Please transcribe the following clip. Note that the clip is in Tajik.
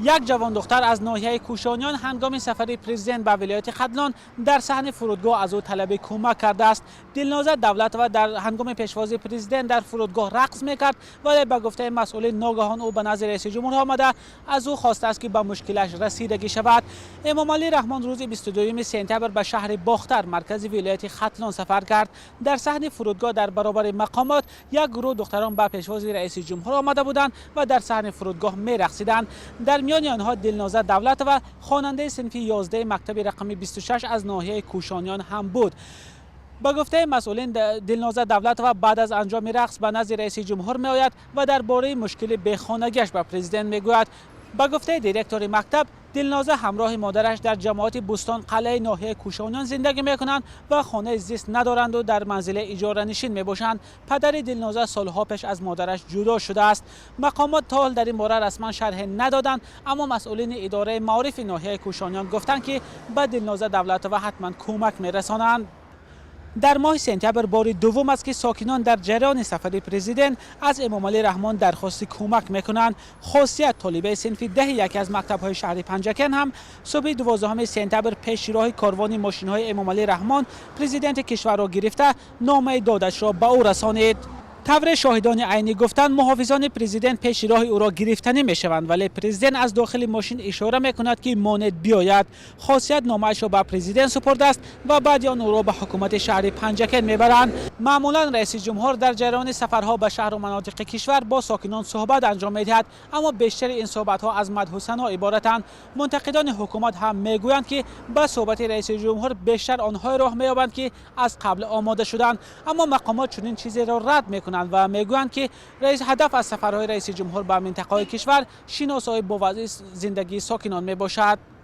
Як ҷавондухтар аз ноҳияи Кӯшониён ҳангоми сафари президент ба вилояти Хатлон дар саҳни фурудгоҳ аз ӯ талаби кӯмак кардааст. Дилноза Давлатова дар ҳангоми пешвози президент дар фурудгоҳ рақс мекард, вале ба гуфтаи масъулин, ногаҳон ӯ ба назди раиси ҷумҳур омада, аз ӯ хостааст, ки ба мушкилаш расидагӣ шавад. Эмомалӣ Раҳмон рӯзи 22 сентябр ба шаҳри Бохтар, маркази вилояти Хатлон, сафар кард. Дар саҳни фурудгоҳ дар баробари мақомот як гурӯҳ духтарон ба пешвози раиси ҷумҳур омада буданд ва дар саҳни фурудгоҳ мерақсиданд. Дар миёни онҳо Дилноза Давлатова, хонандаи синфи 11 мактаби рақами 26 аз ноҳияи Кӯшониён ҳам буд. Ба гуфтаи масъулин, Дилноза Давлатова баъд аз анҷоми рақс ба назди раиси ҷумҳур меояд ва дар бораи мушкили бехонагиаш ба президент мегӯяд. Ба гуфтаи директори мактаб, Дилноза ҳамроҳи модараш дар ҷамоати Бӯстон Қалъаи ноҳияи Кӯшониён зиндагӣ мекунанд ва хонаи зист надоранду дар манзили иҷоранишин мебошанд. Падари Дилноза солҳо пеш аз модараш ҷудо шудааст. Мақомот то ҳол дар ин бора расман шарҳе надоданд, аммо масъулини идораи маорифи ноҳияи Кӯшониён гуфтанд, ки ба Дилноза Давлатова ҳатман кӯмак мерасонанд. Дар моҳи сентябр бори дуввум аст, ки сокинон дар ҷараёни сафари президент аз Эмомалӣ Раҳмон дархости кӯмак мекунанд. Хосият, толибаи синфи 10-и яке аз мактабҳои шаҳри Панҷакент, ҳам субҳи 12 сентябр пеши роҳи корвони мошинҳои Эмомалӣ Раҳмон президенти кишварро гирифта, номаи додашро ба ӯ расонид. Тавре шоҳидони айнӣ гуфтанд, муҳофизони президент пеши роҳи ӯро гирифтанӣ мешаванд, вале президент аз дохили мошин ишора мекунад, ки монед, биёяд. Хосият номаашро ба президент супурдааст ва баъди он ӯро ба ҳукумати шаҳри Панҷакент мебаранд. Маъмулан раиси ҷумҳур дар ҷараёни сафарҳо ба шаҳру манотиқи кишвар бо сокинон суҳбат анҷом медиҳад, аммо бештари ин суҳбатҳо аз мадҳу сано иборатанд. Мунтақидони ҳукумат ҳам мегӯянд, ки ба суҳбати раиси ҷумҳур бештар онҳое роҳ меёбанд, ки аз қабл омода шуданд. Аммо мақомот чунин чизеро рад мекунанд ва мегӯянд, ки раис ҳадаф аз сафарҳои раиси ҷумҳур ба минтақаҳои кишвар шиносоӣ бо вазъи зиндагии сокинон мебошад.